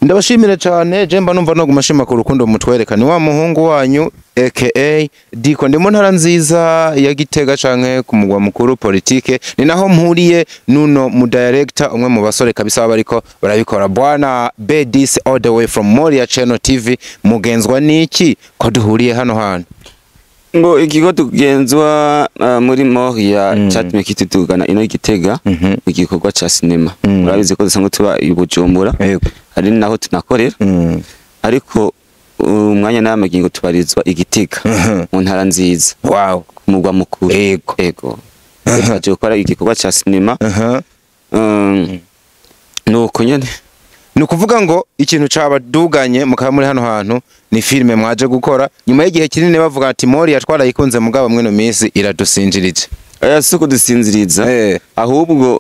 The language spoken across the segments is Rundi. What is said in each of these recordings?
Ndabashimire cyane. Je mba numva no gumashima ku rukundo mutwereka. Ni wa muhungu wanyu aka Diko, ndi mu ntara nziza ya Gitega canke ku mugwa mukuru politike. Ni naho mpuriye nuno mu director, umwe mu basore kabisa baba bariko barabikora, bwana B10 all the way from Moria Channel TV. Mugenzwa niki ko duhuriye hano hantu? Ngo ikigo tugenzwa muri Moria cyatumye kitutugana ino Gitega, igikorwa ca sinema. Murabizi ko dusanzwe tuba i Bujumbura, hari naho tunakorera, ariko umwanya n'amagingo tubarizwa i Gitega, mu ntara nziza, ku mugwa mukuru. Ego, twaje gukora igikorwa ca sinema. Nuko nyene. Ni ukuvuga ngo ikintu cabaduganye mukaba muri hano hantu ni filime mwaje gukora nyuma y'igihe kinini bavuga ati Moria twarayikunze, mugabo mwino minsi iradusinjirije. Oya, si kudusinziriza, ahubwo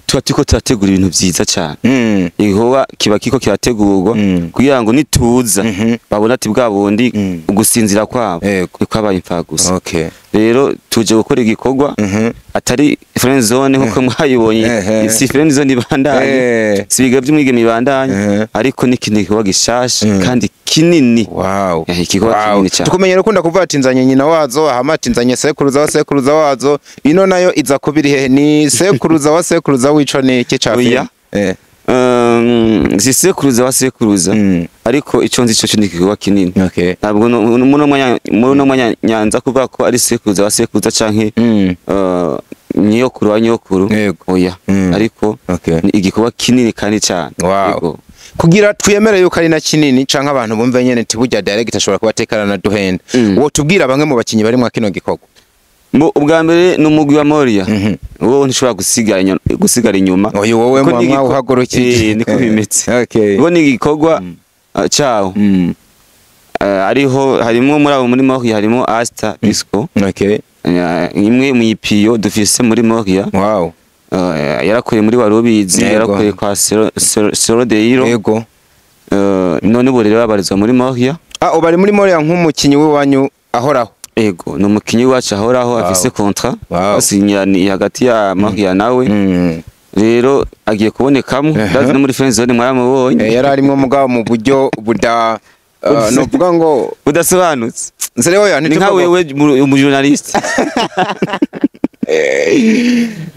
tuba turiko turategura ibintu vyiza cane. Igikorwa kiba kiko kirategurwa kugira ngo nituza babone ati bwa bundi ugusinzira kwabo kwabaye imfagusa. Rero tuje gukora igikorwa atari friend zone nkuko mwayibonye. Si friend zone ibandanye, si ibiga by'umwigeme ibandanye, ariko n'ikindi gikorwa gishasha kandi kinini. Igikorwa kinini cyane. Tukumenyera ukunda kuvuga ati nzanye nyina wazo, hama ati nzanye sekuruza wa sekuruza wazo. Ino nayo iza kubiri hehe? Ni sekuruza wa sekuruza w'ico ni iki ca Oya. filime? Si sekuruza wa sekuruza, ariko ico nzi cyo ni igikorwa kinini. Ntabwo muri uno mwanya nyanza kuvuga ko ari sekuruza wa sekuruza canke nyokuru wa nyokuru. Oya, ariko ni igikorwa kinini kandi cyane. Yego. Kugira twiyemere yuko ari na kinini canke abantu bumve nyene nti burya director ashobora kuba atekana na duhenda, wotubwira bamwe mu bakinyi bari mwa kino gikorwa? Mbo ubwa mbere ni umugwi wa Moria, wowe ntishobora gusigara inyuma. Oyo wowe Kuko mwa uhagurukije. Eh, niko bimeze. Kuko ni igikorwa cawo. Ariho harimo muri abo muri Moria harimo Asta Disco, imwe mu ipiyo dufise muri Moria. Yarakoreye muri Warubizi, yarakoreye kwa Sero Deiro. None ubu rero babarizwa muri Moria. Ah, ubu ari muri Moria nk'umukinyi w'iwanyu ahoraho? Ego, ni umukinyi wacu ahoraho, afise contrat basinyiraniye hagati ya Moria nawe. Rero agiye kubonekamo. Ndazi no muri friend zone mwaramubonye. Yari arimwo mugabo mu buryo buda novuga ngo budasobanutse. Nzere oya. Ni nka wewe umu journaliste.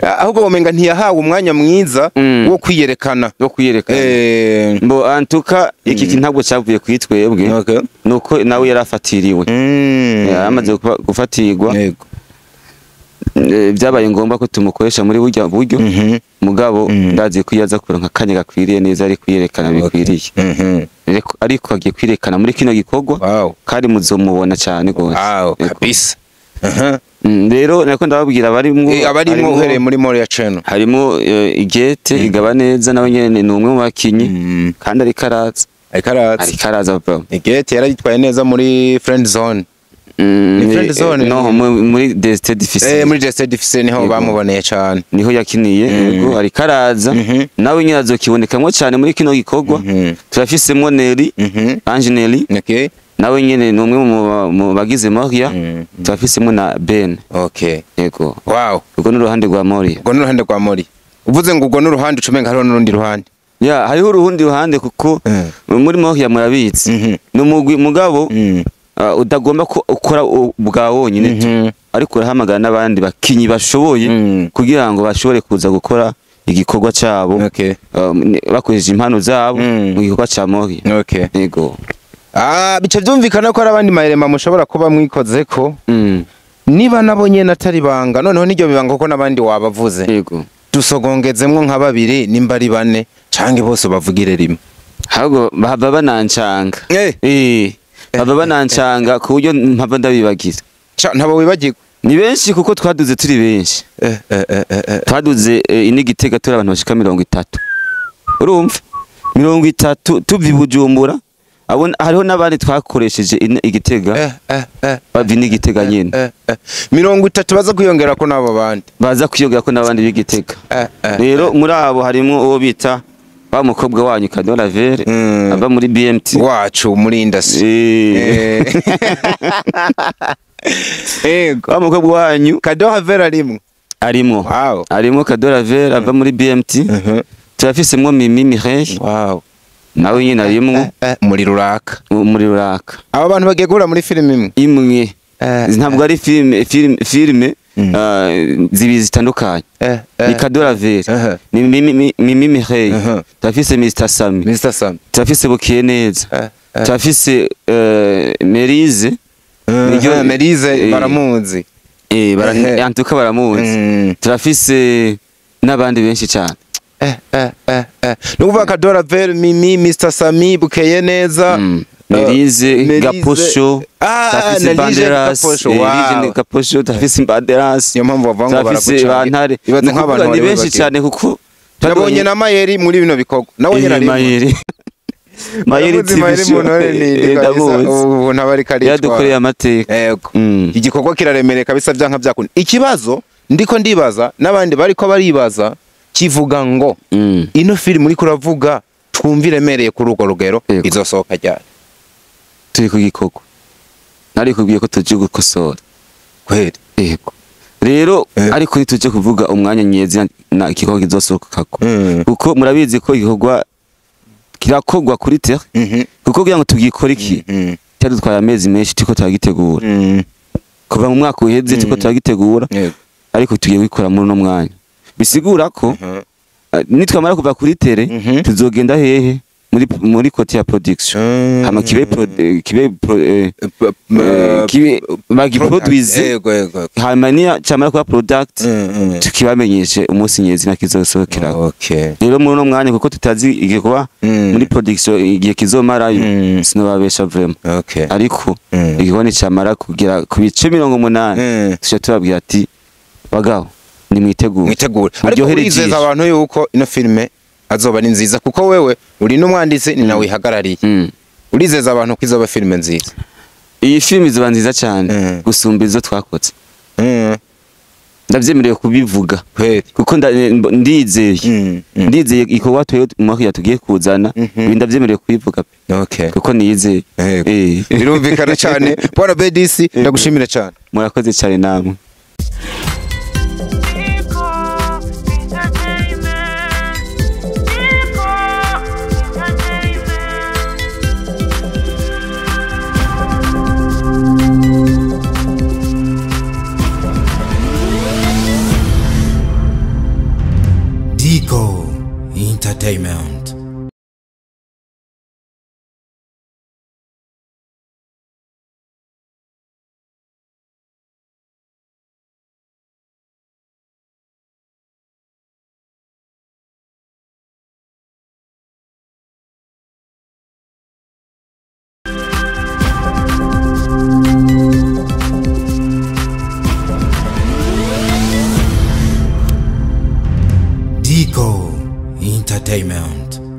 Ahubwo womenga ntiyahawe umwanya mwiza wo kwiyerekana. Wo kwiyerekana. Mbo antuka iki kintu ntabwo cyavuye kuri twebwe, nuko nawe yarafatiriwe. Amaze gufatirwa, byabaye ngombwa ko tumukoresha muri burya buryo. Mugabo ndazi ko iyo aza kuronka akanya gakwiriye neza ari kwiyerekana bikwiriye. Ariko agiye kwiyerekana muri kino gikorwa kandi muzomubona cyane rwose. Yego. Kabisa. Rero nako ndababwira abarimwo. Abarimwo uhereye muri Moria Channel. Harimo Igete igaba neza, nawe nyene ni umwe mu bakinyi kandi ariko araza. Ariko araza. Ariko araza bro. Igete yarayitwaye neza muri friend zone. Ni friend zone? No, muri Destin Difficile. Muri Destin Difficile niho bamuboneye cyane. Niho yakiniye. Yego, ariko araza. Nawe nyine azokibonekamwo cyane muri kino gikorwa. Turafisemwo Neri, Ange Neri, nawe nyene ni umwe mu bagize Moria. Turafisemwo na Ben. Yego. Urwo ni uruhande rwa Moria. Ubwo ni uruhande rwa Moria. Uvuze ngo ubwo ni uruhande, ucumenga hariho n'urundi ruhande. Ya, hariho urundi ruhande kuko muri Moria murabizi ni umugwi mugabo utagomba ko ukora bwa wonyine tu, ariko urahamagara n'abandi bakinyi bashoboye kugira ngo bashobore kuza gukora igikorwa cabo, bakoresheje impano zabo mu gikorwa ca Moria. Yego. Ah, bica byumvikana ko hari abandi mahirema mushobora kuba mwikozeko. Niba nabo nyene atari banga, noneho n'iryo bibanga kuko n'abandi wabavuze. Yego. Dusogongezemwo nka babiri nimba ari bane canke bose bavugire rimwe. Ahubwo bahava banancanga. Bahava banancanga ku buryo mpava ndabibagira. Ntabo wibagirwa. Ni benshi kuko twaduze turi benshi. Twaduze ini Gitega turi abantu bashika 30, urumva 30 tuva i Bujumbura. Abo hariho n'abandi twakoresheje Igitega, bava ini Gitega nyene. 30 baza kwiyongera ko n'abo bandi. Baza kwiyongera ko n'abandi b'Igitega. Rero muri abo harimo uwo bita wa mukobwa wanyu Kadora Vere, ava muri BMT wacu muri industry. Wa mukobwa wanyu. Kadoha Vera rimwe. Arimo. Arimo Kadora Vere ava muri BMT. Turafisemwo Mimi Mireille. Nawe nyine arimwo. Muri ruraka. Muri ruraka. Aba bantu bagiye guhura muri filime imwe. Ntabwo ari filime zibiri zitandukanye. Ni Kadoravere, ni Mimi Mireille, turafise Mr Sami, turafise Bukeye neza, turafise Merize. Merize baramuzi. Antuka baramuzi. Turafise n'abandi benshi cyane. Nukuvuga Kadoravere, Mimi, Mr Sami, Bukeye neza, Merize, Gaposho, tafise Banderas, Merize Gaposho, tafise Banderas. Niyo mpamvu bavuga ngo baragucanga. Ibaze nk'abantu ni benshi cyane kuko nabonye na Mayeri muri bino bikorwa. Nabonye na Mayeri. Mayeri TV ubu ntabari kari yadukoreye amateka. Yego. Igikorwa kiraremereye kabisa byanka byakunda. Ikibazo ndiko ndibaza n'abandi bariko baribaza kivuga ngo ino film uri kuravuga twumviremereye kuri urwo rugero izosohoka ryari? Turi ku gikorwa. Nari kubwiye ko tuje gukosora. Kweli. Yego. Rero ariko ntituje kuvuga umwanya nyezi na igikorwa kizosohokako. Kuko murabizi ko igikorwa kirakorwa kuri terre. Kuko kugira ngo tugikore iki cyadutwaye amezi menshi tuko turagitegura. Kuva mu mwaka uheze tuko turagitegura. Ariko tugiye gukora muri no mwanya. Bisigura ko nitwamara kuva kuri terre tuzogenda hehe? Muri côté ya production. Hama kibe kibe bagiproduise. Hama niya camara kwa product tukibamenyeshe umunsi nyezi na kizosohokera. Rero muri no mwanya kuko tutazi igikorwa muri production igihe kizomarayo sinobabesha vraiment. Ariko igikorwa ni camara kugira ku bice 80 tuca tubabwira ati bagabo ni mwitegure. Mwitegure. Ariko urizeza abantu yuko ino filme azoba ni nziza kuko wewe uri n'umwanditsi ni nawe ihagarariye. Urizeza abantu ko izoba filme nziza. Iyi filme izoba nziza cyane gusumba izo twakotse. Ndavyemerewe kubivuga kuko ndizeye. Ndizeye ikorwa twewe mu tugiye kuzana ibi ndavyemerewe kubivuga pe. Kuko niyizeye. Birumvikana cyane. Bwana BDC ndagushimira cyane. Murakoze cyane namwe. Dico Entertainment. Dico Entertainment.